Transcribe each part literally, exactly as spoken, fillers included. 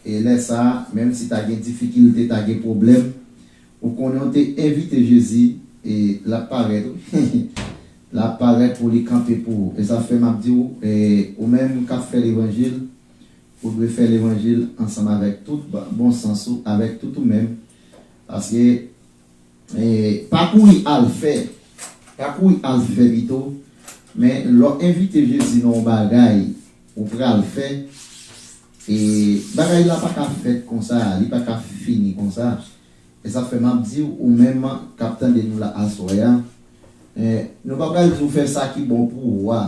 E lè sa a, menm si ta gen difikilte, ta gen pwoblèm, ou konnen w te envite Jezi, e l ap parèt, wi. L ap parèt pou li kanpe pou ou. E sa fè m ap di w, e, ou menm k ap fè levanjil, ou dwe fè levanjil ansanm avèk tout ba- bon sans ou, avèk tout ou menm. Paske, e, pa kouri al fè, pa kouri al fè pito, men lè w envite Jezi nan yon bagay ou pral fè, e bagay la pa ka fèt konsa, li pa ka fini konsa. E sa fè m ap di w, ou menm k ap tande nou la aswè a, e, nou pa pral di w fè sa ki bon pou ou a,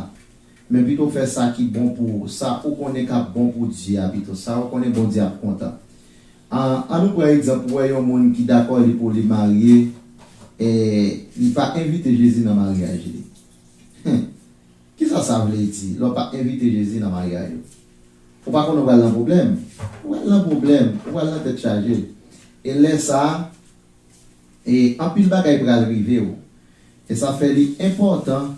men pito fè sa ki bon pou ou, sa ou konnen k ap bon pou Dye a pito, sa ou konnen Bondye ap kontan. An, an nou pran egzanp, ou wè yon moun ki dakò li pou li marye, e, li pa envite Jezi nan maryaj li. Kisa sa vle di, lè w pa envite Jezi nan maryaj ou? Ou pa konnen w pral nan pwoblèm? Ou pral nan pwoblèm, ou pral nan tèt chaje. E lè sa a, e anpil bagay pral rive w. E sa fè li enpòtan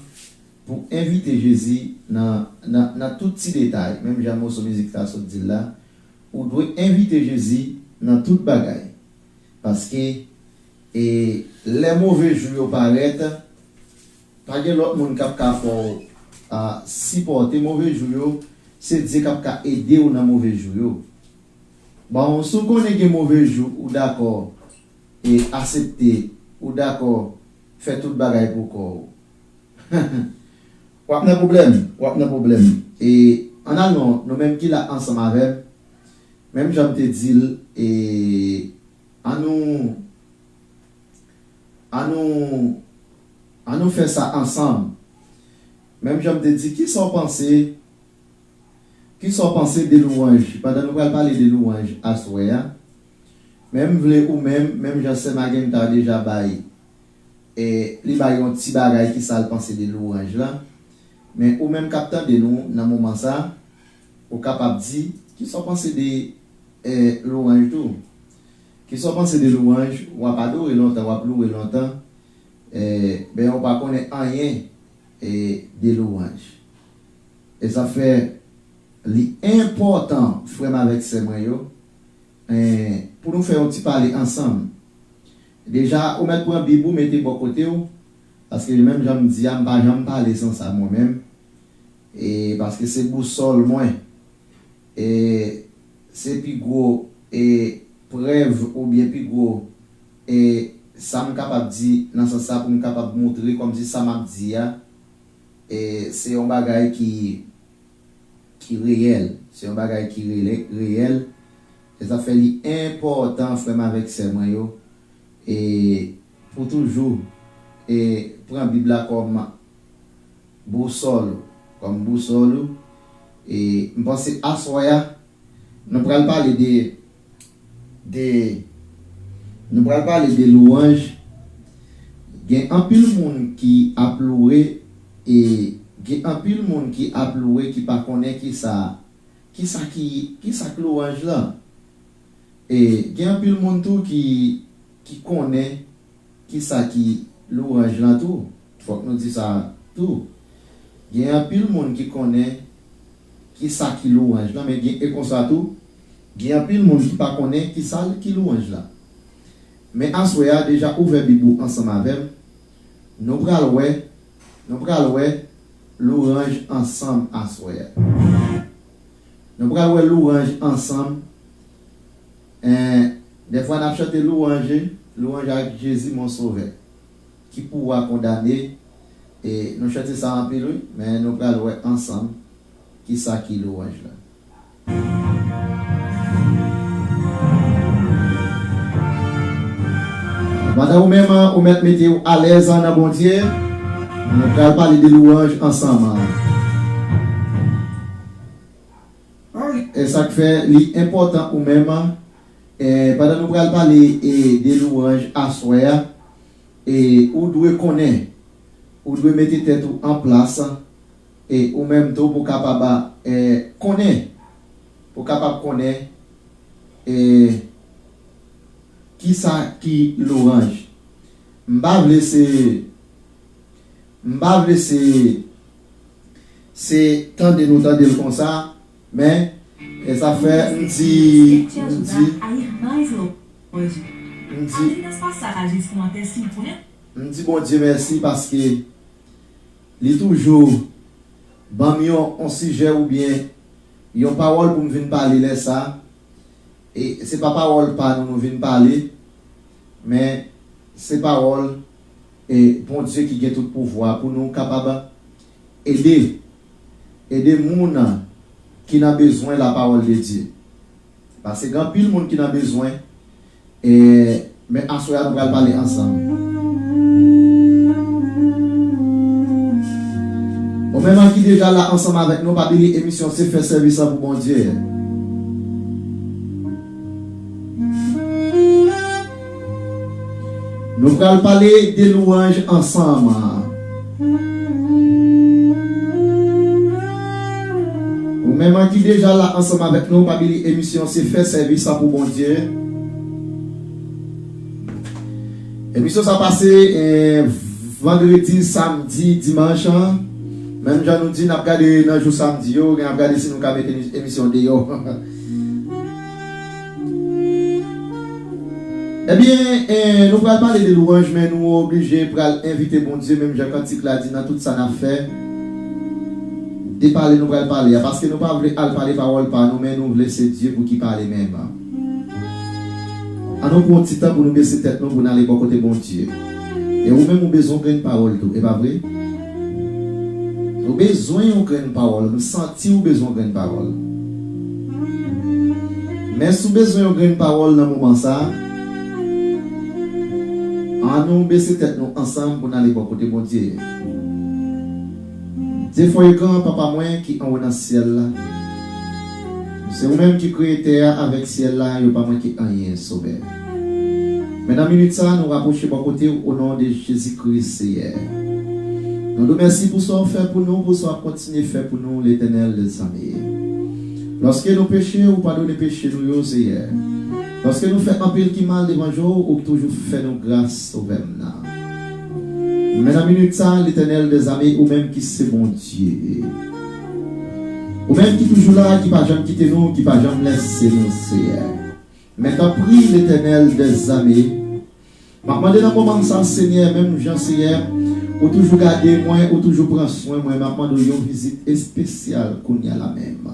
pou envite Jezi nan, nan, nan tout ti detay. Menm jan moso mizik sa sot di l la, ou dwe envite Jezi nan tout bagay. Paske, e, lè move jou yo parèt, pa gen lòt moun k ap ka fè w, a, sipòte move jou yo, se Dye k ap ka ede w nan move jou yo. Bon, si w konnen gen move jou, ou dakò, e, aksepte, ou dakò fè tout bagay pou kò w. W ap nan pwoblèm, w ap nan pwoblèm. E ann al non, nou menm ki la ansanm avè m, menm jan m te di l, e ann nou, ann nou, ann nou fè sa ansanm. Menm jan m te di, kisa w panse, kisa w panse de lwanj? Pandan nou pral pale de lwanj aswè a, men m vle ou menm, menm jan sè Magenta deja bay, e li bay yon ti bagay kisa l panse de lwanj lan. Men ou menm k ap tande nou nan moman sa, ou kapab di, kisa w panse de, e, lwanj tou? Kisa w panse de lwanj? W ap adore lontan, w ap louwe lontan, e, men ou pa konnen anyen, e, de lwanj. E sa fè li enpòtan, frè m avèk sè mwen yo, e, pou nou fè yon ti pale ansanm. Deja, ou mèt pran Bib ou, mete bò kote w, paske menm jan m di a, m pa janm pale san sa mwen menm. E, paske se bousòl mwen. E, se pi gwo, e, prèv oubyen pi gwo, e, sa m kapab di nan sans sa pou m kapab moutre kòmsi sa m ap di a, e, se yon bagay ki, ki reyèl. Se yon bagay ki rele-, reyèl. E sa fè li enpòtan, frè m avèk sè mwen yo, e, pou toujou, e, pran Bib la kòm bousòl ou, kòm bousòl ou. E m panse aswè a, nou pral pale de, de, nou pral pale de lwanj. Gen anpil moun ki ap louwe, e gen anpil moun ki ap louwe ki pa konnen kisa, kisa ki, kisa k lwanj lan. E gen anpil moun tou ki, ki konnen kisa ki lwanj lan tou. Fòk nou di sa tou. Gen anpil moun ki konnen kisa ki lwanj lan, men gen, e konsa tou, gen anpil moun ki pa konnen kisa ki lwanj lan. Men aswè a, deja ouvè Bib ou ansanm avè m. Nou pral wè, nou pral wè lwanj ansanm aswè a. Nou pral wè lwanj ansanm. En, dèfwa n ap chante lwanj, lwanj ak Jezi mon sovè, ki pou wa kondane. E nou chante sa anpil, wi, men nou pral wè ansanm kisa ki lwanj la. Pandan ou menm, ou mèt mete w alèz nan Bondye, nou pral pale de lwanj ansanm. E sa k fè li enpòtan ou menm, e, pandan nou pral pale, e, de lwanj aswè a, e, ou dwe konnen, ou dwe mete tèt ou an plas, e ou menm tou pou kapab, e, konnen, pou kapab konnen, e, kisa ki lwanj. M pa vle se, m pa vle se, se tande nou tande l konsa, men E sa fè m di, m di, m di, m di Bondye mèsi paske li toujou ban m yon, yon sijè oubyen yon pawòl pou m vin pale lè sa. E se pa pawòl pa nou nou vin pale, men se pawòl, e, Bondye ki gen tout pouvwa pou nou kapab ede, ede moun ki nan bezwen la parole de Dieu. Paske gen anpil moun ki nan bezwen, e, men aswè a nou pral pale ansanm. Ou menm ki deja la ansanm avèk nou, pa bliye emisyon se fè sèvis la pou Bondye. Nou pral pale de louanj ansanm. Ou menm ki deja la ansanm avèk nou, pa bliye emisyon se fè sèvis la pou Bondye. Emisyon sa pase, eh, vandredi, samdi, dimanch. Menm jan nou di, n ap gade nan jou samdi yo, n ap gade si nou ka mete emisyon deyò. Ebyen, eh, nou pral pale de louanj, men nou oblije pral envite Bondye, menm jan kantik la di, nan tout sa n ap fè. De pale nou pral pale a, paske nou pa vle al pale pawòl pa nou, men nou vle se Dye pou ki pale menm. An nou pran yon ti tan pou nou bese tèt nou, pou n ale bò kote Bondye. E ou menm ou bezwen yon grenn pawòl tou, e pa vre? Ou bezwen yon grenn pawòl, m santi ou bezwen yon grenn pawòl. Men si w bezwen yon grenn pawòl nan moman sa, an nou bese tèt nou ansanm pou n ale bò kote Bondye ye. Dye fò e gran, Papa mwen ki anwo nan syèl la, se ou menm ki kreye tè a avèk syèl la, yo pa manke anyen, Sovè. Men nan minit sa, nou rapwoche bò kote w o non de Jezi Kris, Seyè. Nou di w mèsi pou sa w fè pou nou, pou sa w ap kontinye fè pou nou, Letènèl dèzame. Lòske nou peche, ou padone peche nou yo, Seyè. Lòske nou fè anpil ki mal devan je w, ou toujou fè nou gras, Sovè m nan. Men nan minit sa, Letènèl dèzame, ou menm ki se Bondye. Ou menm ki toujou la, ki pa janm kite nou, ki pa janm lèse nou, Seyè. Men tanpri, Letènèl dèzame, m ap mande nan moman sa, Senyè, menm jan, Seyè, ou toujou gade mwen, ou toujou pran swen mwen, m ap mande w yon vizit espesyal kounye a la menm.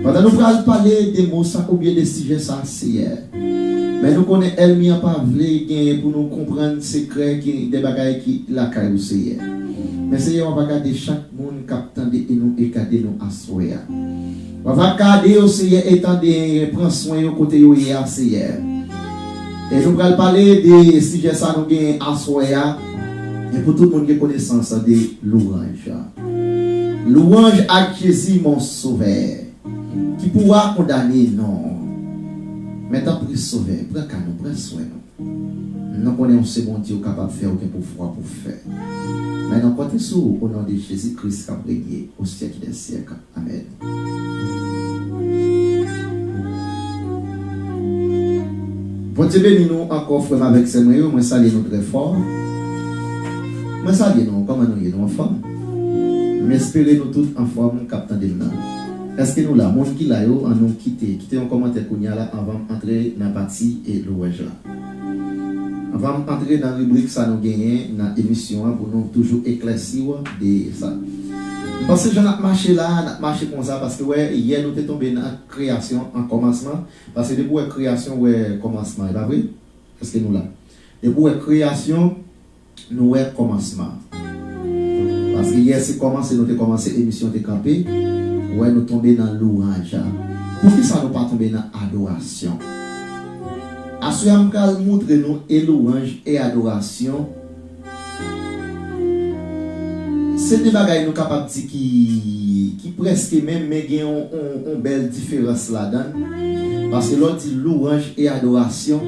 Pandan nou pral pale de mo sa oubyen de sijè sa, Seyè, men nou konnen ènmi an pa vle genyen pou nou konprann sekrè ki, de bagay ki lakay ou, Seyè. Men, Seyè, w ap gade chak moun k ap tande e nou e gade nou aswè a. W ap gade yo, Seyè, e tande, pran swen yo kote yo ye a, Seyè. E nou pral pale de sijè sa nou genyen aswè a. E pou tout moun gen konesans de louanj. Louanj ak Jezi, mon Sovè. Ki pouwa kondane non. Men tanpri, Sovè, pran ka nou, pran swen nou. Nou konnen ou se Bondye, ou kapab fè, ou gen pouvwa pou fè. Men nou konte sou ou, o non de Jezi Kris k ap renye o syèk dè syèk. Amèn. Bondye beni nou ankò, frè m avèk sè mwen yo. Mwen salye nou trè fò. Mwen salye nou. Kòman nou ye? Nou anfòm? M espere nou tout anfòm k ap tande m nan. Èske nou la? Moun ki la yo, an nou kite, kite yon kòmantè kounye a la anvan m antre nan pati e louanj la. Anvan m antre nan ribrik sa nou genyen nan emisyon an pou nou toujou eklèsi w de sa. M panse jan n ap mache la, n ap mache konsa paske wè, yè nou te tonbe nan kreyasyon an kòmansman, paske depi w wè kreyasyon, w wè kòmansman, e pa vre? Èske nou la? Depi w wè kreyasyon, nou wè kòmansman. Paske yè se kòmanse, nou te kòmanse, emisyon te kanpe. Ou wè nou tonbe nan louanj. Poukisa nou pa tonbe nan adorasyon? Aswè a m pral moutre nou e louanj e adorasyon. Se de bagay nou kapab di ki, ki prèske menm, men gen yon, yon, yon bèl diferans ladan l. Paske lè w di louanj e adorasyon,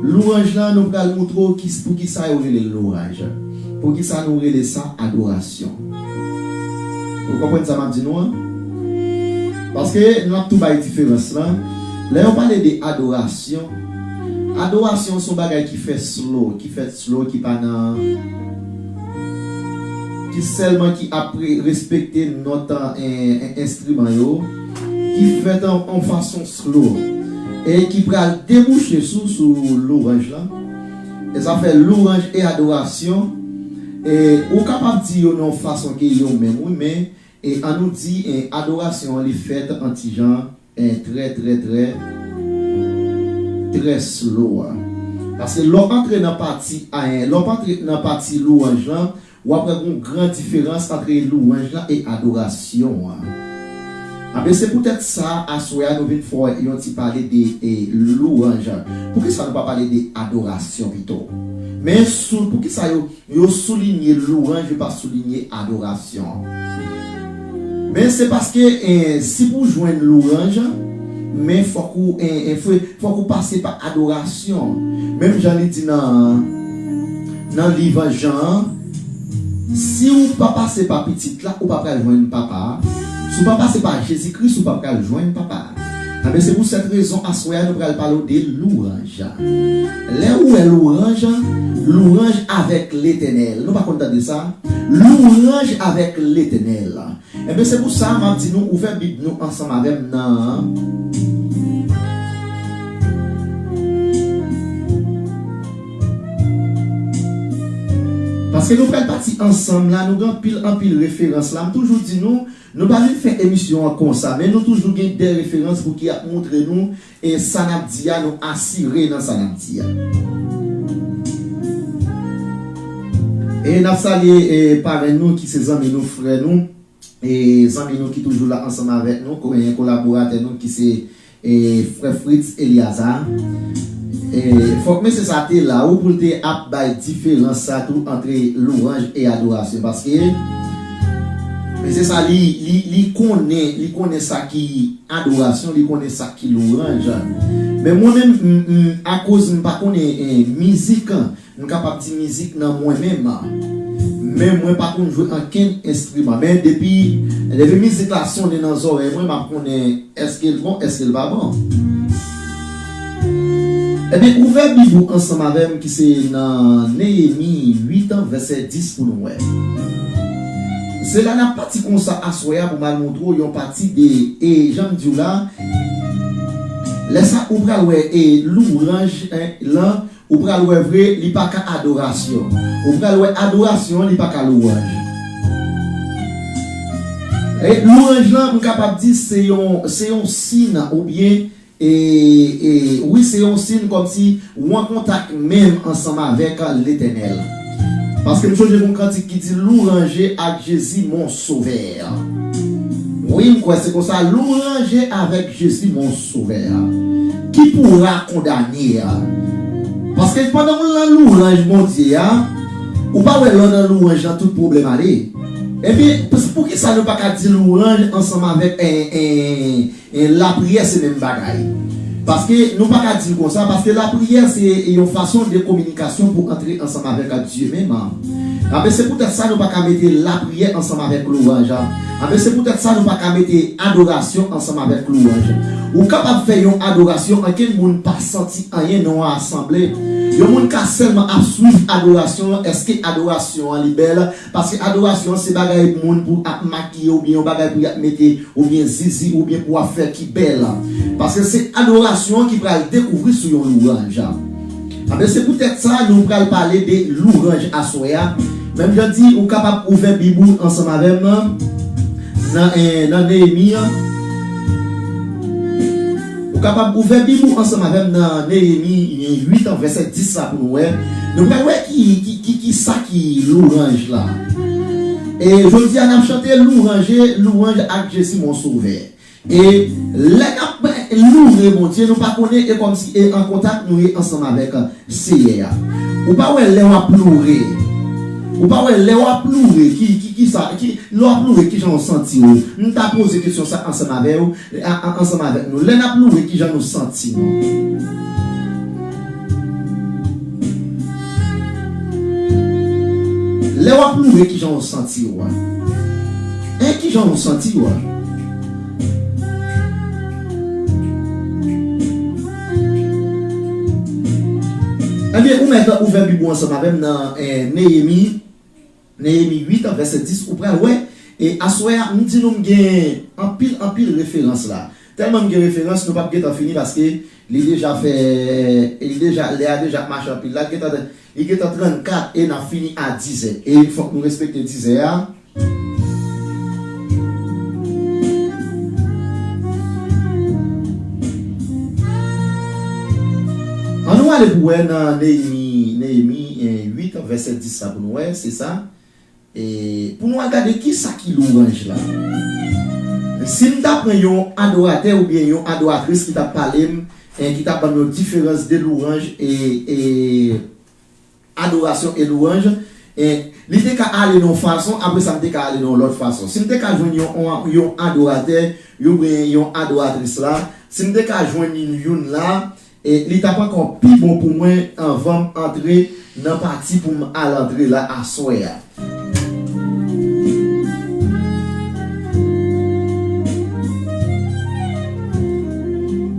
louanj lan, nou pral moutre w ki, poukisa yo rele l louanj. Poukisa nou rele sa adorasyon. Ou konprann sa m ap di nou an? Paske n ap tou bay diferans lan. Lè yo pale de adorasyon, adorasyon se yon bagay ki fè slow, ki fèt slow, ki pa nan, ki sèlman ki ap re-, respekte nòt, eh, eh, enstriman yo. ki fèt an, an fason slow e ki pral debouche sou, sou louwanj lan. E sa fè louwanj e adorasyon. E ou kapab di yo nan yon fason ke yo menm, wi, men, e ann nou di, e adorasyon an, li fèt an ti jan, e trè, trè, trè, trè slow a. Paske lè w antre nan pati, e, lè w antre nan pati louwanj lan, w ap wè gen yon gran diferans antre louwanj lan e adorasyon an. Anben, se poutèt sa, aswè a, nou vin fè yon ti pale de, e, louwanj. Poukisa nou pa pale de adorasyon pito? Men sou, poukisa yo, yo soulinye louwanj, yo pa soulinye adorasyon? Men se paske, e, si pou jwenn louwanj, men fòk ou, e, e, fò-, fòk ou pase pa adorasyon. Menm jan li di nan, nan liv Jan an, si w pa pase pa Pitit la, ou pa pral jwenn Papa a. Si w pa pase pa Jezi Kris, ou pa pral jwenn Papa a. Anben, se pou sèt rezon, aswè a, nou pral pale w de louwanj. Lè ou wè louwanj, louwanj avèk Letènèl. Nou pa konn tande sa? Louwanj avèk Letènèl. Enben, se pou sa m ap di nou, ouvè Bib nou ansanm avè m nan. Paske nou pral pati ansanm la, nou gen anpil, anpil referans la. M toujou di nou, nou pa vin fè emisyon an konsa, men nou toujou gen de referans pou ki ap montre nou, e sa n ap di a, nou asire nan sa n ap di a. E n ap salye, e, parenn nou ki se zanmi nou, frè nou, e zanmi nou ki toujou la ansanm avèk nou, ko-, e kolaboratè nou ki se, e, frè Fritz Eliazar. E fòk mesye sa te la, wi, pou l te ap bay diferans sa tou antre louwanj e adorasyon, paske mesye sa li, li, li konnen, li konnen sa ki adorasyon, li konnen sa ki louwanj. Men mwen menm, m, m, akoz m pa konnen, e, mizik, m kapab di mizik nan mwen menm. Men mwen pa konn jwe ankenn enstriman. Men depi, depi mizik la sonnen nan zòrèy mwen, m ap konnen èske l bon, èske l pa bon. Ebyen, ouvè Bib ou ansanm avè m ki se nan Neyemi uit an, vèsè dis pou nou wè. Se la n ap pati konsa aswè a pou m al montre w yon pati de, e jan m di w la, lè sa ou pral wè, e louwanj, en, lan, ou pral wè vre, li pa ka adorasyon. Ou pral wè adorasyon, li pa ka louwanj. E louwanj lan, m kapab di se yon, se yon siy oubyen, e, e, wi, se yon siy kòmsi ou an kontak menm ansanm avèk Letènèl. Paske m sonje gon kantik ki di, Louange ak Jezi mon sovè. Wi, m kwè se konsa, Louange avec Jésus mon sauveur, qui pourra condamner? Paske pandan w nan louwanj Bondye a, ou pa wè lè w nan louwanj lan tout pwoblèm ale? Ebyen, pou, poukisa nou pa ka di louwanj ansanm avèk, en, en, en, lapriyè se menm bagay? Paske nou pa ka di l konsa, paske lapriyè se yon fason de kominikasyon pou antre ansanm avèk Dye menm. Anben, se poutèt sa nou pa ka mete lapriyè ansanm avèk louwanj. Anben, se poutèt sa nou pa ka mete adorasyon ansanm avèk louwanj. Ou kapab fè yon adorasyon, ankenn moun pa santi anyen nan yon asanble. Yon moun ka sèlman ap swiv adorasyon an, èske adorasyon an li bèl? Paske adorasyon an se bagay moun pou ap makiye oubyen yon bagay pou y ap mete oubyen zizi oubyen pou w ap fè ki bèl. Paske se adorasyon an ki pral dekouvri sou yon louwanj. Anben, se poutèt sa nou pral pale de louwanj aswè a. Menm jan di, ou kapab ouvè Bib ou ansanm avè m nan, nan, eh, nan Neyemi an. Ou kapab ouvè Bib ou ansanm avè m nan Neyemi uit an vèsè dis la pou nou wè. Nou pral wè ki, ki, ki, ki sa ki louwanj la. E jodi a n ap chante louange, louange ak Jezi mon sovè. E lè n ap loure Bondye, nou pa konnen e kòmsi e an kontak nou ye ansanm avèk Seyè a. Ou pa wè lè w ap loure. Ou pa wè lè w ap loure, ki, ki, ki sa, ki, lè w ap loure, kijan w santi w? M ta poze kesyon sa ansanm avè w, a, a, ansanm avèk nou. Lè n ap loure, kijan nou santi nou? Lè w ap loure, kijan w santi w? En, kijan w santi w? Ebyen, ou mèt ouvè Bib ou ansanm avè m nan, eh, Neyemi, Neyemi uit an, vèsè dis, ou pral wè. E aswè a, m di nou m gen anpil, anpil referans la. Tèlman m gen referans, nou p ap gentan fini paske li deja fè, li deja, lè a deja ap mache anpil la, li gentan, li gentan trannkat e n ap fini a dizè. E fòk nou respekte dizè a. Ann nou ale pou wè nan Neyemi, Neyemi, eh, uit, vèsè dis la pou nou wè, se sa. E pou nou al gade ki sa ki louwanj la. Si m ta pran yon adoratè oubyen yon adoratris ki t ap pale m, eh, ki t ap ban m yon diferans de louwanj e, e adorasyon e louwanj, eh, li te ka ale nan yon fason, apre sa m te ka ale nan yon lòt fason. Si m te ka jwenn yon, yon, yon adoratè, oubyen yon adoratris la, si m te ka jwenn youn la, e li t ap ankò pi bon pou mwen anvan m antre nan pati pou m al antre la aswè a.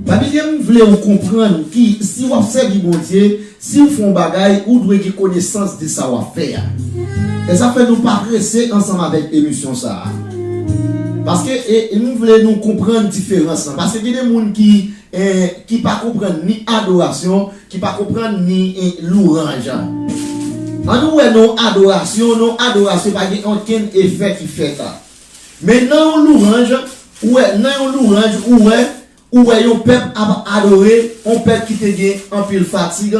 Papi, m vle ou konprann ki, si w ap sèvi Bondye, si w fè yon bagay, ou dwe gen konesans de sa w ap fè a. E sa fè nou pa prese ansanm avèk emisyon sa a. Paske, e, e nou vle nou konprann diferans lan. Paske gen de moun ki, e, ki pa konprann ni adorasyon, ki pa konprann ni, e, louwanj. Ann nou wè nan adorasyon, nan adorasyon pa gen okenn efè ki fèt. Men nan yon louwanj, ou wè, nan yon louwanj, ou wè, ou wè yon pèp ap adore, yon pèp ki te gen anpil fatig,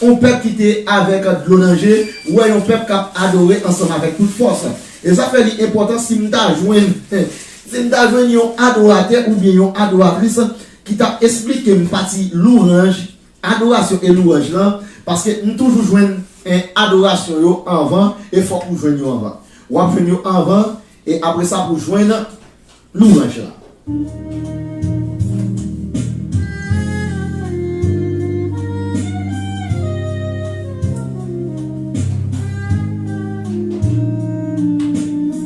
yon pèp ki te avèk dlo nan je, ou wè yon pèp k ap adore ansanm avèk tout fòs. E sa fè li enpòtan si m ta jwenn, si m ta jwenn yon adoratè oubyen yon adoratris ki t ap esplike m pati louwanj, adorasyon e louwanj lan, paske m toujou jwenn, eh, adorasyon yo anvan, e fòk ou jwenn yo anvan. W ap jwenn yo anvan, e apre sa pou jwenn louwanj la.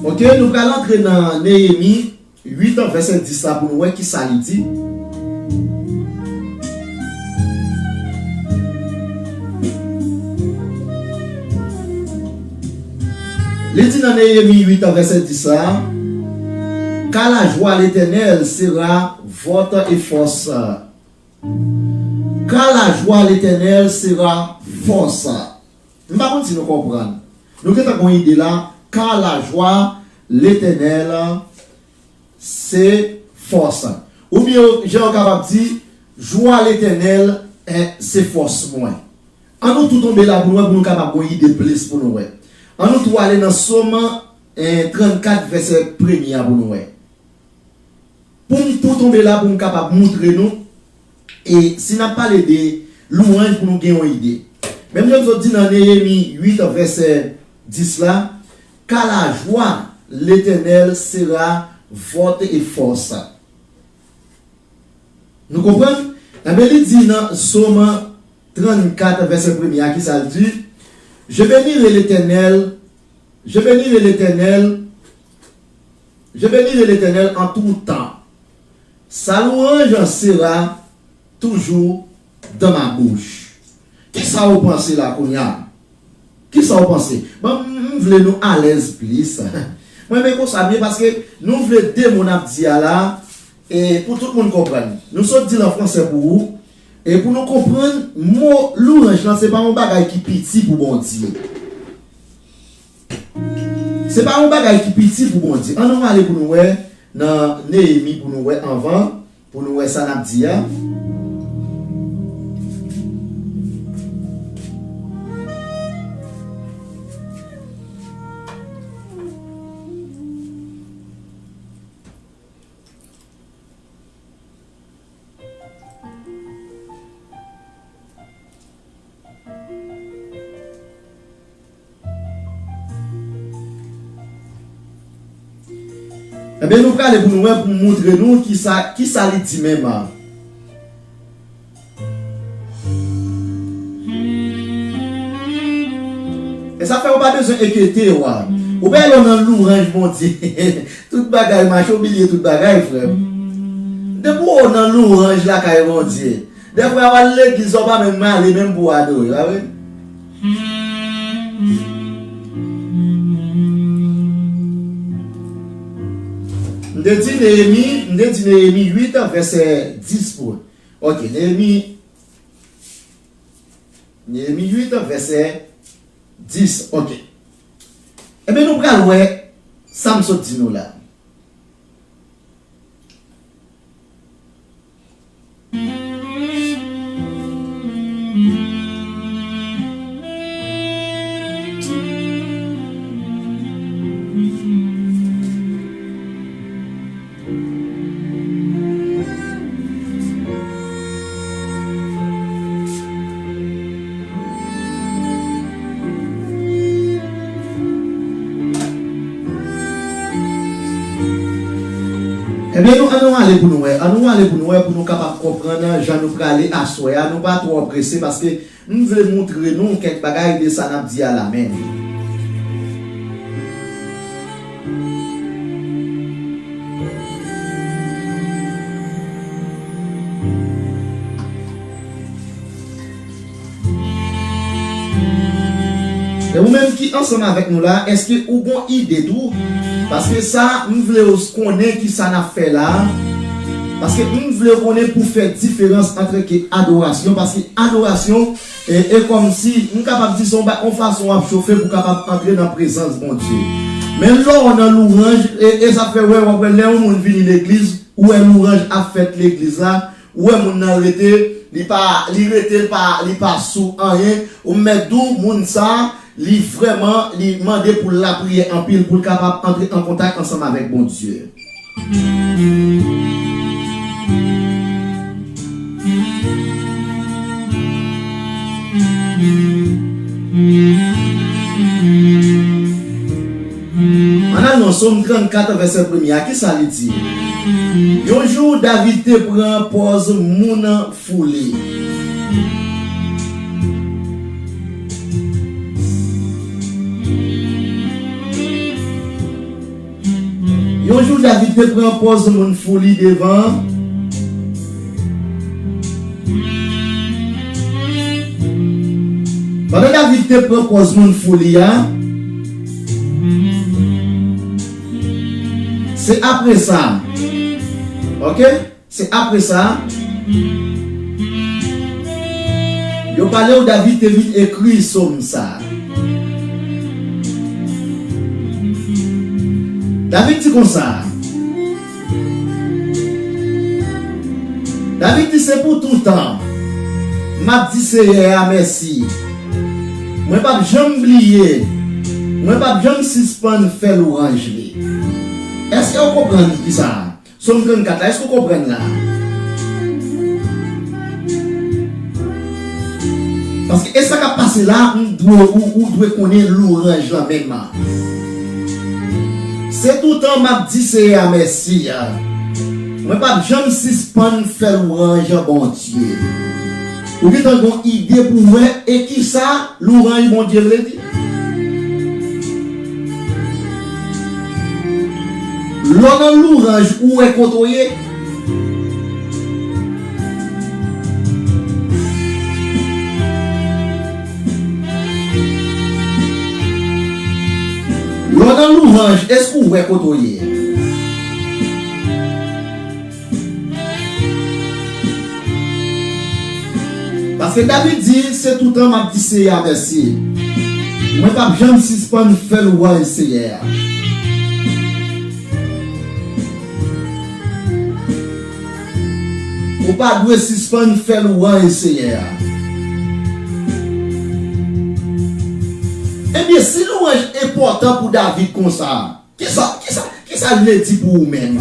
Ok, nou pral antre nan Neyemi uit, vèsè dis la pou nou wè ki sa li di. Li di nan Neyemi uit, vèsè dis la, Car la joie à l'Éternel sera votre force. Car la joie à l'Éternel sera force. M pa konn si nou konprann. Nou gentan gon ide la, car la joie l'Éternel se fòs. Oubyen, jan yo kapab di, jwa Letènèl, eh, se fòs mwen. Ann nou tou tonbe la pou nou wè, pou nou kapab gon ide plis pou nou wè. Ann nou tou ale nan Sòm, eh, trannkat, vèsè premye a pou nou wè. Pou m tou tonbe la pou m kapab moutre nou, e si n ap pale de lwanj pou nou gen yon ide. Menm jan m sot di nan Neyemi uit vèsè dis la, car la joie l'Éternel sera votre force. Nou konprann? Enben, li di nan Sòm trannkat, vèsè premye a, ki sa l di? Je bénirai l'Éternel, je bénirai l'Éternel, je bénirai l'Éternel en tout temps. Sa louange sera toujours dans ma bouche. Kisa w panse la kounye a? Kisa w panse? Bon, m, m vle nou alèz plis. Mwen renmen konsa m ye paske nou vle de mo n ap di a la, e pou tout moun konprann. Nou sot di l an fransè pou ou, e pou nou konprann mo louanj lan, se pa yon bagay ki piti pou Bondye. Se pa yon bagay ki piti pou Bondye. Ann nou ale pou nou wè nan Neyemi pou nou wè anvan, pou nou wè sa n ap di a. Ebyen, nou prale pou nou wè, pou m moutre nou kisa, kisa li di menm. E sa fè ou pa bezwen enkyete w. Ou pa wè lè w nan louwanj Bondye. Tout bagay mache, ou bliye tout bagay, frè m. Depi w nan louwanj lakay Bondye, dèfwa w al legliz, ou pa menm ale menm pou w adore, pa vre? M Te di Neyemi, m te di Neyemi uit, vèsè dis pou. Ok, Neyemi, Neyemi uit, vèsè dis. Ok. Ebyen, nou pral wè sa m sot di nou la. Ebyen, nou, ann nou ale pou nou wè. Ann nou ale pou nou wè, pou nou kapab konprann jan nou prale aswè a. Nou pa twò prese, paske m vle moutre nou kèk bagay de sa n ap di a la menm. E ou menm ki ansanm avèk nou la, èske ou gon ide tou? Paske sa, m vle w konnen ki sa n ap fè la. Paske m vle w konnen pou fè diferans ant ke adorasyon, paske adorasyon, e, e kòmsi, m kapab di se yon ba-, yon fason w ap chofe pou kapab antre nan prezans Bondye. Men lè w nan louwanj, e, e sa fè wè, w ap wè lè yon moun vini legliz, ou wè louwanj ap fèt legliz la, ou wè moun nan rete, li pa, li rete, li pa, li pa sou anyen, ou mèt di w, moun sa, li vrèman, li mande pou l lapriyè anpil, pou l kapab antre an kontak ansanm avèk Bondye. Ann al nan Sòm trannkat, vèsè premye a, kisa li di? Yon jou, David te pran pòz moun fou li. Yon jou, David te pran pòz moun fou li devan. Pandan David te pran pòz moun fou li a, se apre sa, ok? Se apre sa, yo pale w David te vin ekri sòm sa. David di konsa, David di, "Se pou toutan m ap di Seyè a mèsi. Mwen p ap janm bliye, mwen p ap janm sispann fè lwanj li." Èske w konprann ki sa? Sòm trannkat la, èske w konprann la? Paske e sa k ap pase la, m dwe, ou, ou dwe konnen louwanj lan menm. Se toutan m ap di Seyè a mèsi. Mwen p ap janm sispann fè lwanj Bondye. Ou gentan gon ide pou wè e kisa louwanj Bondye vle di? Lè w nan louwanj, ou wè kote w ye? Lè w nan louwanj, èske w wè kote w ye? Paske David di, "Se toutan m ap di Seyè a mèsi. Mwen p ap janm sispann fè lwanj Seyè a." Ou pa dwe sispann fè lwanj Seyè a. Ebyen, si lwanj enpòtan pou David konsa, Kisa, kisa, kisa l vle di pou ou menm?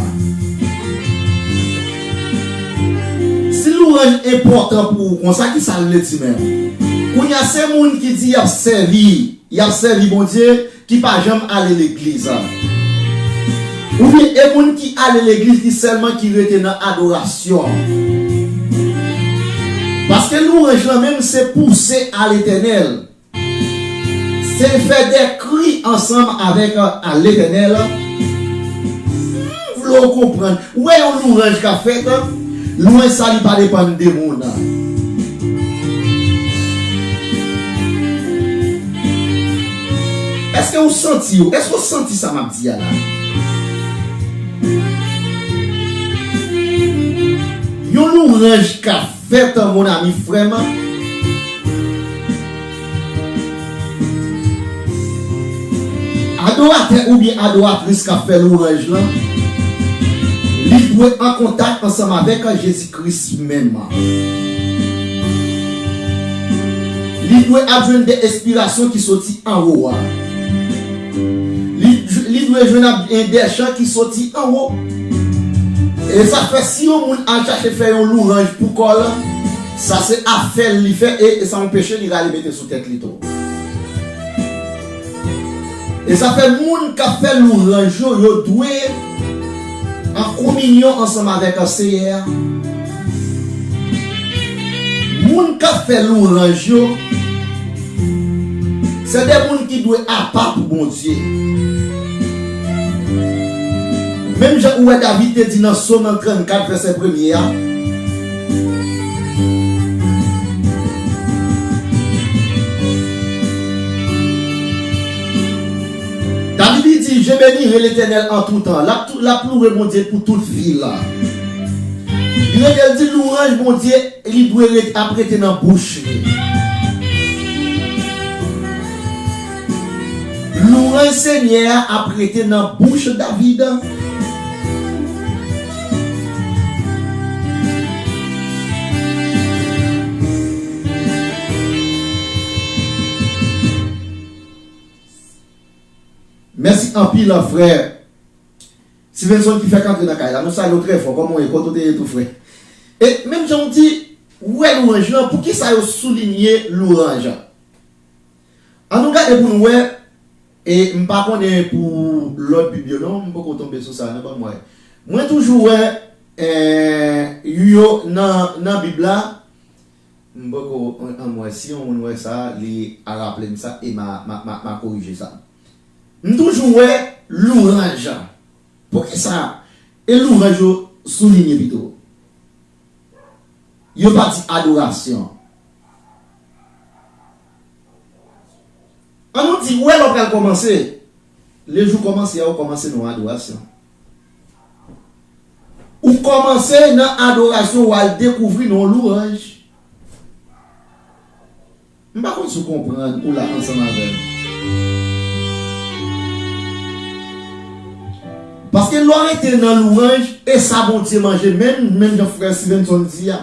Si louwanj enpòtan pou ou konsa, kisa l vle di menm? Kounye a, se moun ki di y ap sèvi, y ap sèvi Bondye, ki pa janm ale legliz. Oubyen e moun ki ale legliz, li sèlman ki rete nan adorasyon. Paske louwanj lan menm, se pouse a Letènèl. Se fè de kri ansanm avèk, a, Letènèl. M vle w konprann. Ou wè yon louwanj k ap fèt, louwanj sa li pa depann de moun. Èske w santi w? Èske w santi sa m ap di a la? Louranj k ap fèt, mon ami, frè m. Adoratè oubyen adoratris k ap fè louranj lan, li dwe an kontak ansanm avèk Jezi Kris menm. Li dwe ap jwenn de enspirasyon ki soti anwo a. Li, li dwe jwenn ap, e, de chan ki soti anwo. E sa fè, si yon moun al chache fè yon louranj pou kò l, sa se afè l li fè, e, e sa yon peche li rale mete sou tèt li tou. E sa fè moun k ap fè louranj yo, yo dwe an kominyon ansanm avèk Seyè a. Moun k ap fè louranj yo, se de moun ki dwe apa pou Bondye. Menm jan ou wè David te di nan Sòm trannkat, vèsè premye a, David li di, Je bénirai l'Éternel en tout temps. L ap tou, l ap louwe Bondye pou tout vi l. Li rete, l di, louranj Bondye, li dwe ret, ap rete nan bouch li. Louranj Senyè a ap rete nan bouch David. Mèsi anpil, frè Stevenson ki fèk antre nan kay la. Nou salye w trè fò. Kòman w ye? Kote w te ye tou, frè? E menm jan w di, ou wè louranj lan, poukisa yo soulinye louranj? Ann nou gade pou nou wè, e m pa konnen pou lòt Bib yo non, m poko tonbe sou sa non, ban m wè. Mwen toujou wè, e, yo nan, nan Bib la, m poko, an, an m wè, si yon moun wè sa, li a raple m sa, e m a, m a, m a, m a korije sa. M toujou wè louranj. Poukisa? E louranj yo soulinye pito. Yo pa di adorasyon. An nou di, ou wè lè w pral kòmanse. Lejou kòmanse a, ou kòmanse nan adorasyon. Ou kòmanse nan adorasyon, ou al dekouvri nan louranj. M pa konn si w konprann ou la ansanm avè m. Paske lè w rete nan louranj, e sa Bondye manje, menm, menm jan frè Stevenson di a.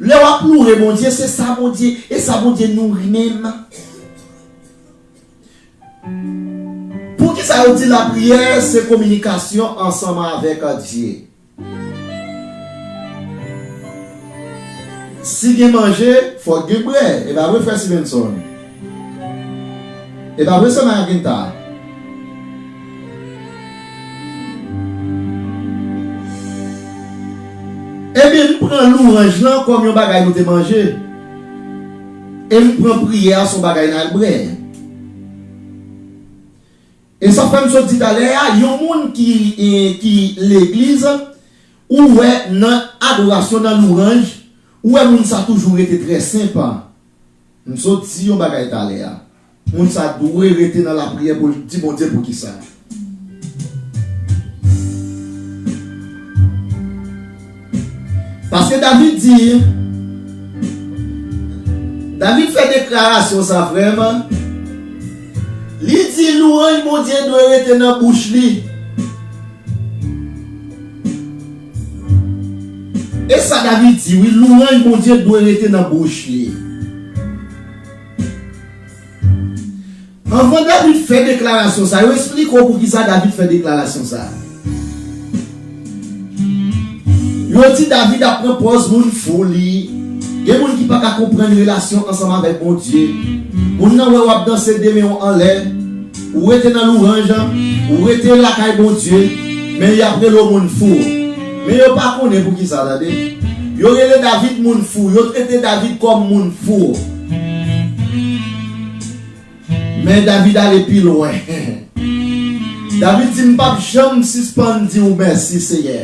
Lè w ap louwe Bondye, se sa Bondye, e sa Bondye nouri menm. Poukisa yo di lapriyè se kominikasyon ansanm avèk Dye? Si gen manje, fòk gen bwè. E pa vre, frè Stevenson? E pa vre, sè Mayaginta? Ebyen, m pran louranj lan kòm yon bagay nou te manje. E m pran priyè a se yon bagay n al bwè. E sa fè m sot di talè a, yon moun ki, e, ki legliz, ou wè nan adorasyon, nan louranj, ou wè moun sa toujou rete trè senp. M sot di yon bagay talè a. Moun sa dwe rete nan lapriyè pou l di Bondye poukisa. Paske David di, David fè deklarasyon sa vrèman. Li di louranj Bondye dwe rete nan bouch li. E sa David di, wi, louranj Bondye dwe rete nan bouch li. Anvan David fè deklarasyon sa, yo esplike w poukisa David fè deklarasyon sa. Yo di David ap pran pòz moun fou li. Gen moun ki pa ka konprann relasyon ansanm avèk Bondye. Moun nan wè w ap danse de men w anlè. Ou rete nan louranj, ou rete lakay Bondye, men y ap rele w moun fou. Men yo pa konnen poukisa, tande. Yo rele David moun fou, yo trete David kòm moun fou. Men David ale pi lwen. David di, "M p ap janm sispann di w mèsi, Seyè."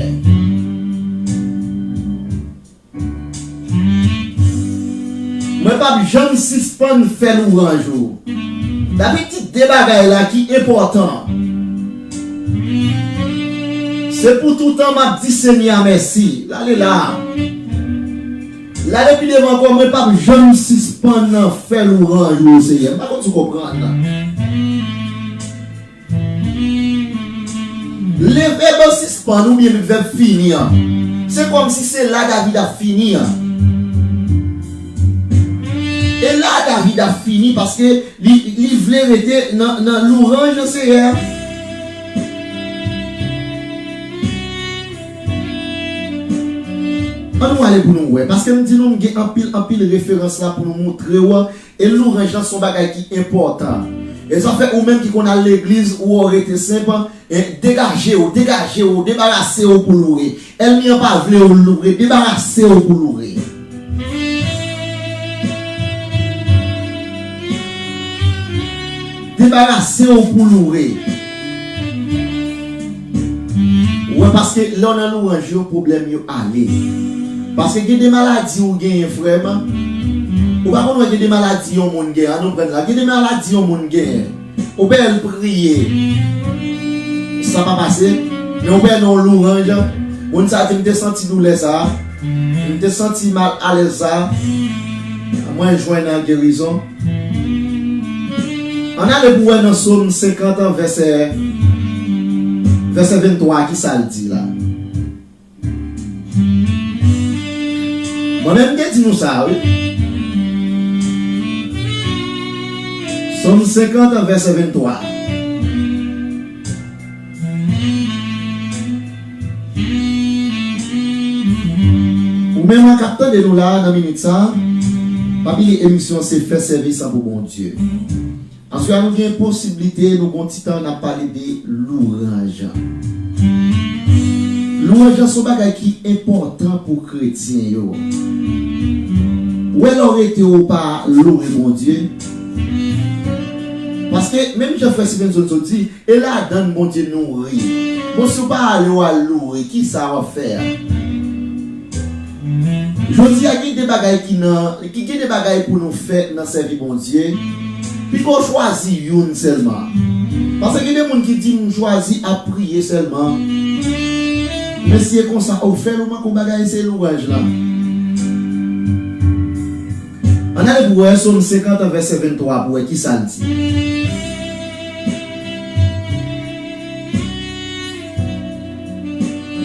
Mwen p ap janm sispann fè louranj ou. David di de bagay la ki enpòtan. Se pou toutan m ap di Senyè a mèsi. L ale la. La depi devan ankò, mwen p ap janm sispann fè lwanj ou, Senyè. M pa konn si w konprann. Le vèb sispann oubyen vèb fini an, se kòmsi se la David ap fini an. E la David ap fini paske li, li vle rete nan, nan lwanj Senyè a. Ann nou ale pou nou wè, paske m di nou m gen anpil, anpil referans la pou nou montre w, e lwanj lan se yon bagay ki enpòtan. E sa fè ou menm ki konn al legliz, ou wè w rete senp, e degaje w, degaje w, debarase w pou loure. Ènmi an pa vle w loure, debarase w pou loure. Debarase w pou loure. Ou wè, paske lè w nan lwanj yo, pwoblèm yo ale. Paske gen de maladi ou genyen, frè m. Ou pa konn wè gen de maladi yon moun genyen, ann nou pran la. Gen de maladi yon moun genyen. Ou pè l priye. Sa pa pase. Men ou pè nan yon lwanj. Moun sa di, "M te santi doulè sa. M te santi mal alèz sa. Mwen jwenn nan gerizon." Ann ale pou wè nan Sòm senkant, vèsè, vèsè venntwa, ki sa l di la. Mwen menm te di nou sa, wi. Sòm senkant, vèsè venntwa. Ou menm k ap tande nou la nan minit sa, pa bliye emisyon se Fè Sèvis An Pou Bondye. Aswè a nou gen posiblite, nou gon ti tan n ap pale de lwanj. Lwanj lan se yon bagay ki enpòtan pou kretyen yo. Ou wè lè w rete ou pa loure Bondye. Paske menm jan frè Stevenson sot di, e ladann Bondye nouri. Bon, si w pa ale w al loure, kisa w ap fè a? Jodi a gen de bagay ki nan, ki gen de bagay pou nou fè nan sèvi Bondye. Pito w chwazi youn sèlman. Paske gen de moun ki di, "M chwazi ap priye sèlman." Men si e konsa ou fè l, ou manke yon bagay, se lwanj lan. Ann ale pou wè Sòm senkant vèsè venntwa pou wè kisa l di.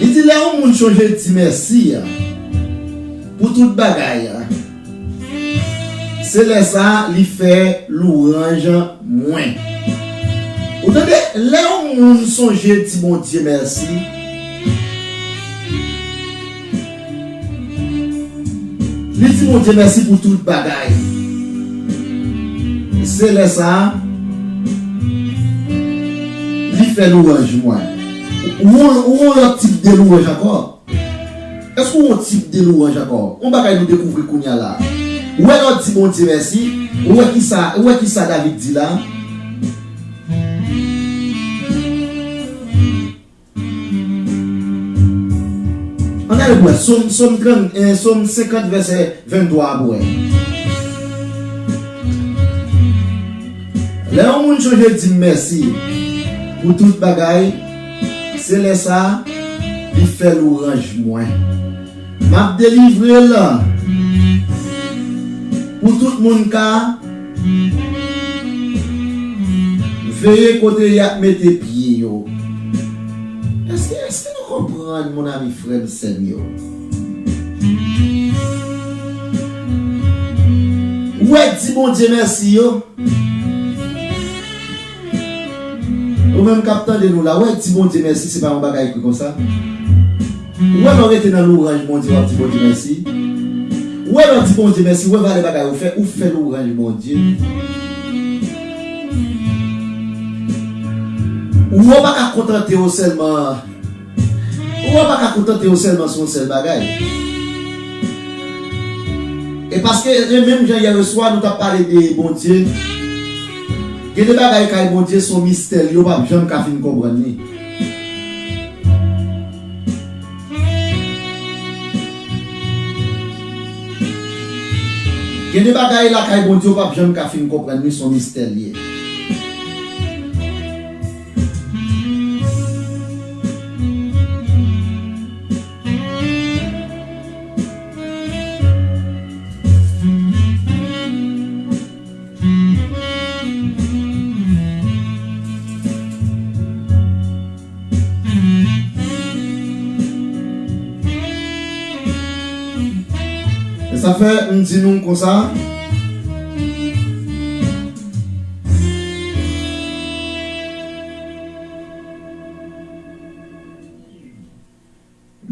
Li di, "Lè yon moun chonje di mèsi pou tout bagay, se lè sa a li fè lwanj mwen." Ou tande, lè yon moun sonje di Bondye mèsi, li di Bondye mèsi pou tout bagay. Se lè sa a, li fè lwanj mwen. Ou, ou, ou yon lòt tip de lwanj ankò. Èske ou yon tip de lwanj ankò? Yon bagay nou dekouvri kounye a la. Ou wè lè w di Bondye mèsi, ou wè kisa, ou wè kisa David di la? Ann ale pou wè, Sòm, Sòm trant, eh, Sòm senkant, vèsè venntwa a pou wè. Lè yon moun chonje di m mèsi pou tout bagay, se lè sa a li fè lwanj mwen. M ap delivre l pou tout moun ka veye kote y ap mete pye yo. Èske, èske nou konprann, mon ami, frè m, sè m yo? Ou wè, di Bondye mèsi yo. Ou menm k ap tande nou la, ou wè, di Bondye mèsi, se pa yon bagay ki konsa. Ou wè, lè w rete nan lwanj Bondye, w ap di Bondye mèsi. Ou wè, lè w di Bondye mèsi, ou wè valè bagay ou fè, ou fè lwanj Bondye. Ou wè, w pa ka kontante w sèlman. Ou wè, w pa ka kontante w sèlman sou yon sèl bagay. E paske, e menm jan yè swa, nou t ap pale de Bondye. Gen de bagay kay Bondye, se yon mistè, li, yo p ap janm ka fin konprann li. Gen de bagay lakay Bondye, yo p ap janm ka fin konprann li, se yon mistè li ye. E sa fè m di nou konsa.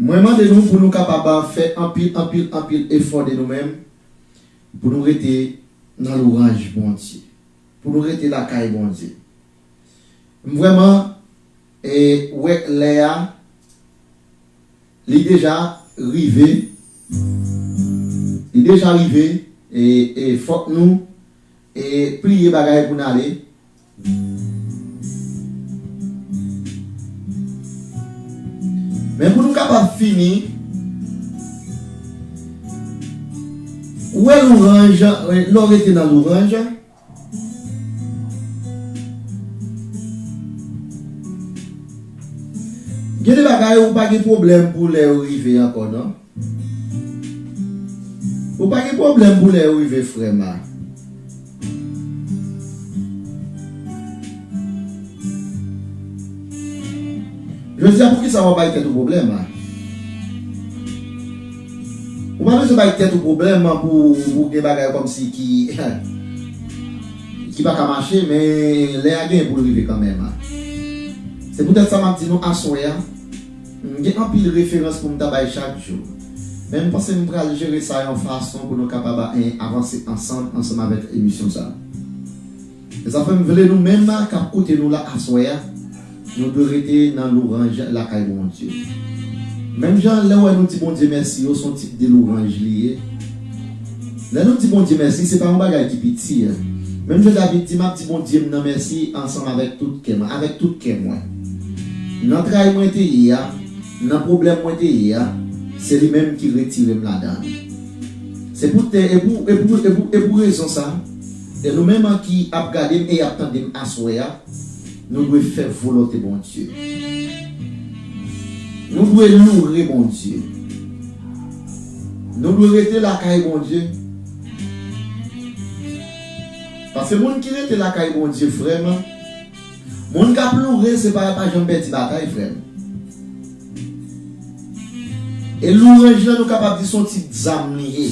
Mwen mande nou pou nou kapab fè anpil, anpil, anpil efò de nou menm, pou nou rete nan louwanj Bondye, pou nou rete lakay Bondye. M vrèman, e, wè lè a, li deja rive, li deja rive, e, e fòk nou, e, pliye bagay pou n ale. Men pou nou kapab fini, ou wè louwanj, lè w rete nan louwanj, gen de bagay ou pa gen pwoblèm pou lè yo rive ankò, non. Ou pa gen pwoblèm pou lè yo rive, frè m a. Jodi a, poukisa w ap bay tèt ou pwoblèm, a? Ou pa bezwen bay tèt ou pwoblèm pou, pou gen bagay kòmsi ki, ki pa ka mache, men lè a genyen pou l rive kanmenm, a. Se poutèt sa m ap di nou aswè a, m gen anpil referans pou m ta bay chak jou. Men m panse m pral jere sa yon fason pou nou kapab, eh, avanse ansanm, ansanm avèk emisyon sa a. E sa fè m vle nou menm k ap koute nou la aswè a, nou dwe rete nan louwanj lakay Bondye. Menm jan lè w wè nou di Bondye mèsi yo, se yon tip de louwanj li ye. Lè nou di Bondye mèsi, se pa yon bagay ki piti. Menm jan David di, "M ap di Bondye m nan mèsi ansanm avèk tout kè mwen, avèk tout kè mwen. Nan tray mwen te ye a, nan pwoblèm mwen te ye a, se li menm ki retire m ladan l." Se pou te, e pou, e pou, e pou, e pou rezon sa, e nou menm ki ap gade m e y ap tande m aswè a, nou dwe fè volonte Bondye. Nou dwe loure Bondye. Nou dwe rete lakay Bondye. Paske moun ki rete lakay Bondye, frè m, moun k ap loure, se pa, pa janm pèdi batay, frè m. E louwanj lan, nou kapab di se yon tip zam li ye.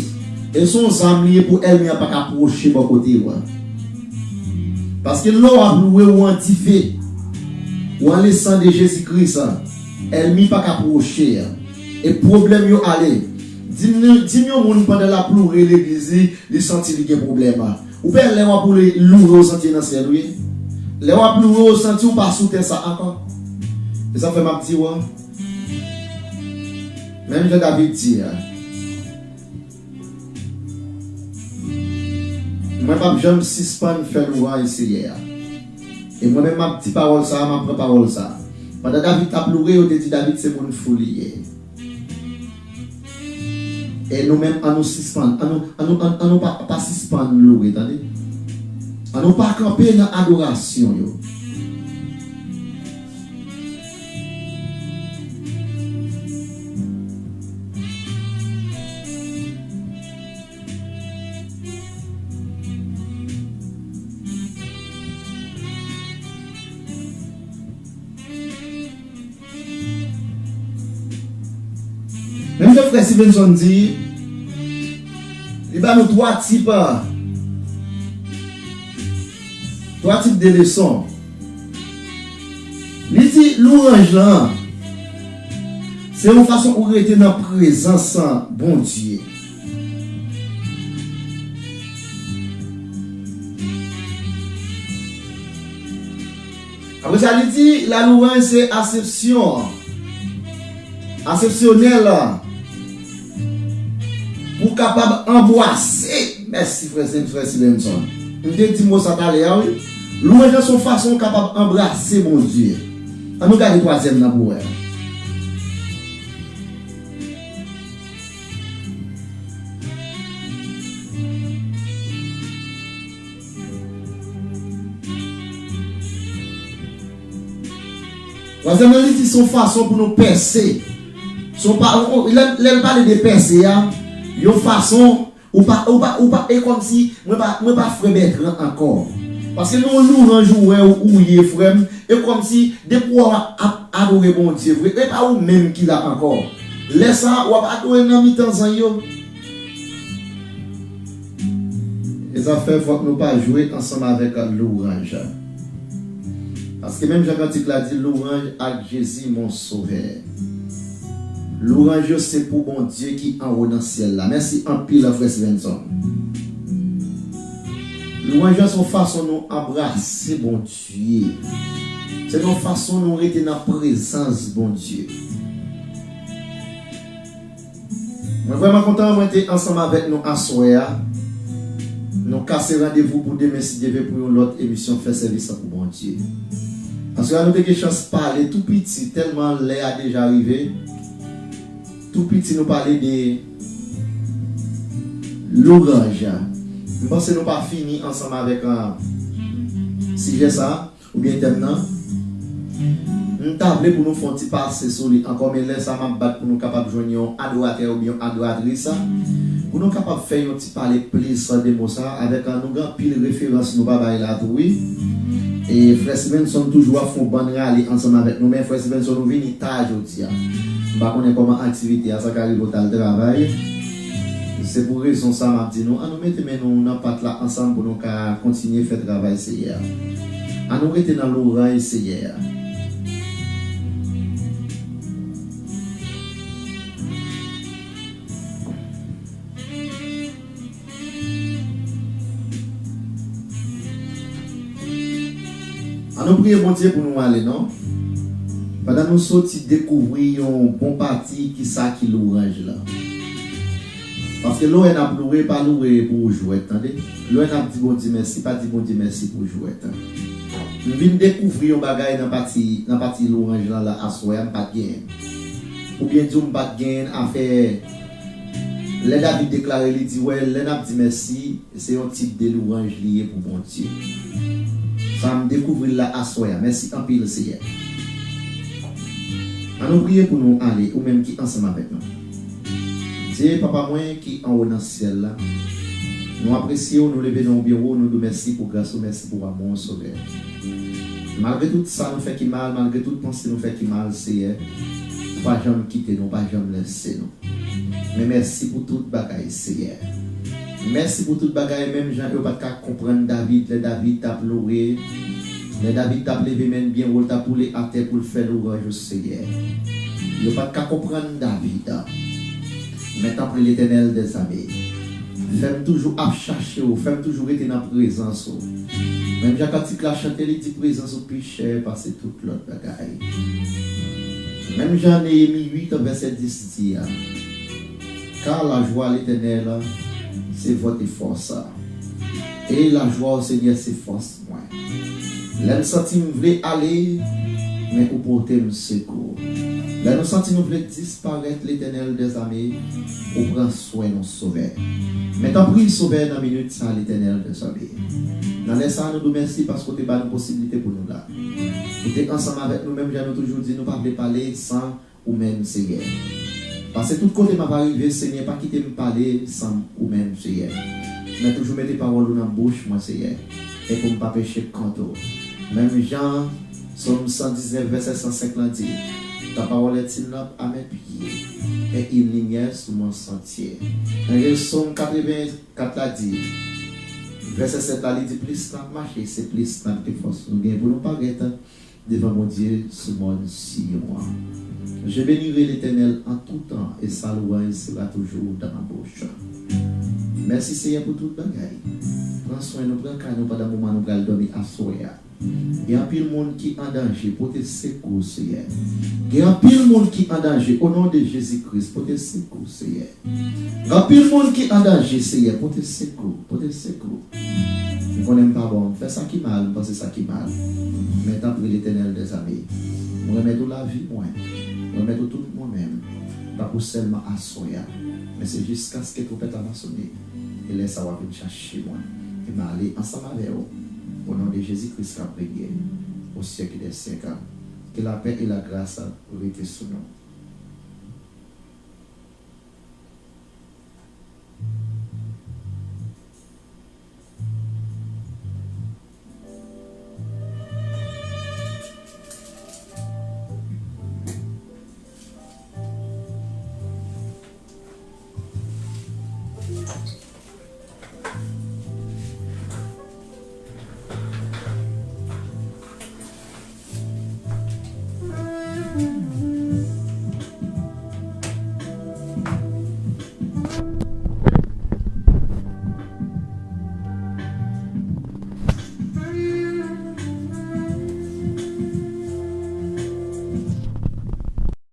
E se yon zam li ye pou ènmi an pa ka pwoche bò kote w. Paske lè w ap loure, ou an dife, ou an le sang de Jésus Christ, ènmi pa ka pwoche. E pwoblèm yo ale. Di m, di m yon moun pandan l ap loure legliz li, li santi li gen pwoblèm. Ou pè lè w ap loure, ou santi nan syèl ou ye. Lè w ap loure, ou santi ou pa sou tè sa ankò. E sa fè m ap di w, menm jan David di a, mwen p ap janm sispann fè louwanj Senyè a. E mwen menm m ap di pawòl sa a, m ap pran pawòl sa a. Pandan David t ap loure, yo te di David se moun fou li ye. E nou menm, an nou sispann, an nou, an nou, an, an nou pa, pa sispann loure, tande. An nou pa kanpe nan adorasyon yo. Menm jan frè Stevenson di, li ba nou twa tip, twa tip de leson. Li di louwanj lan, se yon fason ou rete nan prezans Bondye. Apre sa, li di, la louange se asepsyon an. Asepsyonèl an. Pou kapab anbrase. Mèsi, frè Sen-, frè Silenson. M te di mo sa talè a, wi. Louanj lan se yon fason w kapab anbrase Bondye. An nou gade twazyèm nan pou wè. Twazyèm nan, li di se yon fason pou nou pèse. Se yon pa, lè, lè l pale de pèse a, yon fason, ou pa, ou pa, ou pa, e kòmsi, mwen pa, mwen pa frè Bètran ankò. Paske nan yon louanj ou wè ou, ou ye, frè m, e kòmsi, depi w ap, ap adore Bondye vre, e pa ou menm ki la ankò. Lè sa a, w ap adore nan mitan zanj yo. Mezanmi, fòk nou pa jwe ansanm avèk louranj. Paske menm jan kantik la di, louranj ak Jezi, mon sovè. Louranj yo se pou Bondye ki anwo nan syèl la. Mèsi anpil, frè Stevenson. Louranj yo se yon fason nou anbrase Bondye. Se yon fason nou rete nan prezans Bondye. Mwen vrèman kontan mwen te ansanm avèk nou aswè a. Nou kase randevou pou demen, si Dye vle, pou yon lòt emisyon Fè sèvis la pou Bondye. Aswè a, nou te gen chans pale tou piti, tèlman lè a deja rive. Tou piti, nou pale de louranj. M panse nou pa fini ansanm avèk, ah, sijè sa a. Oubyen tèm nan. M ta vle pou nou fè yon ti pase sou li ankò, men lè sa m ap bat pou nou kapab jwenn yon adoratè oubyen yon adoratris, pou nou kapab fè yon ti pale plis de mo sa avèk, ah, nou gen anpil referans nou pa bay la tou, wi. E frè Stevenson toujou ap fè yon bann rale ansanm avèk nou, men frè Stevenson, nou vini ta jodi a. M pa konnen kòman aktivite a, sa ka rive w t al travay. Se pou rezon sa m ap di nou, ann nou mete men nou nan pat la ansanm pou nou ka kontinye fè travay Seyè a. Ann nou rete nan louranj Seyè a. Ann nou priye Bondye pou nou ale, non? Pandan nou soti dekouvri yon bon pati ki sa ki louranj la. Paske lè w wè n ap louwe, pa louwe pou jwèt, tande. Lè w wè n ap di Bondye mèsi, pa di Bondye mèsi pou jwèt. M vin dekouvri yon bagay nan pati, nan pati louranj lan la aswè a, m pa t genyen. Oubyen di w m pa t genyen afè lè David deklare, li di, wè, lè n ap di mèsi, se yon tip de louranj li ye pou Bondye. Sa m dekouvri l la aswè a. Mèsi anpil, Seyè. Ann nou priye pou nou ale, ou menm ki ansanm avèk nou. Dye, Papa mwen ki anwo nan syèl la, nou apresye w, nou leve non w byen wo, nou di w mèsi pou gras ou, mèsi pou amou w, Sovè. Malgre tout sa nou fè ki mal, malgre tout panse nou fè ki mal, Seyè, ou pa janm kite nou, ou pa janm lèse nou. Men mèsi pou tout bagay, Seyè. Mèsi pou tout bagay, menm jan yo pa t ka konprann David, lè David t ap louwe, lè David t ap leve men l byen wo, l t ap woule atè pou l fè louwanj ou, Seyè. Yo pa t ka konprann David. Men tanpri, Letènèl dèzame, fè m toujou ap chache w, fè m toujou rete nan prezans ou. Menm jan kantik la chante, li di, prezans ou pi chè pase tout lòt bagay. Menm jan Neyemi uit, vèsè dis di a, car la joie, Letènèl, c'est votre force. Et la joie au Seigneur, se fòs mwen. Lè m santi m vle ale, men ou pote m sekou. Lè nou santi nou vle disparèt, Letènèl dèzame, ou pran swen nou, Sovè. Men tanpri, Sovè, nan minit sa, Letènèl dèzame. Nan lè sa, nou di w mèsi paske w te ba nou posiblite pou nou la. Ou te ansanm avèk nou, menm jan nou toujou di, nou pa vle pale san ou menm, Seyè. Pase tout kote m ap rive, Senyè, pa kite m pale san ou menm, Seyè. Men toujou mete pawòl ou nan bouch mwen, Seyè, e pou m pa peche kont ou. Menm jan Sòm san diznèf, vèsè san senk lan di, ta parole est une lampe à mes pieds et une lumière sur mon sentier. Nan Sòm katreven kat la di, vèsè sèt la, li di, plis n ap mache, se plis n ap gen fòs nou gen pou nou parèt devan Bondye sou mòn Siyon an. Je bénirai l'Éternel en tout temps, et sa louange sera toujours dans ma bouche. Mèsi, Seyè, pou tout bagay. Pran swen nou, pran kay nou pandan moman nou pral dòmi aswè a. Gen anpil moun ki an danje, pote sekou, Seyè. Gen anpil moun ki an danje, o non de Jezi Kris, pote sekou, Seyè. Gen anpil moun ki an danje, Seyè, pote sekou, pote sekou. M konnen m pa bon, m fè sa ki mal, m panse sa ki mal. Men tanpri, Letènèl dèzame, mwen remèt ou lavi mwen, mwen remèt ou tout mwen menm. Pa pou sèlman aswè a, men se jiskaske twonpèt la va sone. E lè sa a, w a vin chache mwen, e m ale ansanm avè w, o non de Jezi Kris k ap renye au siècle des siècles. Que la paix et la grâce rete sou nou.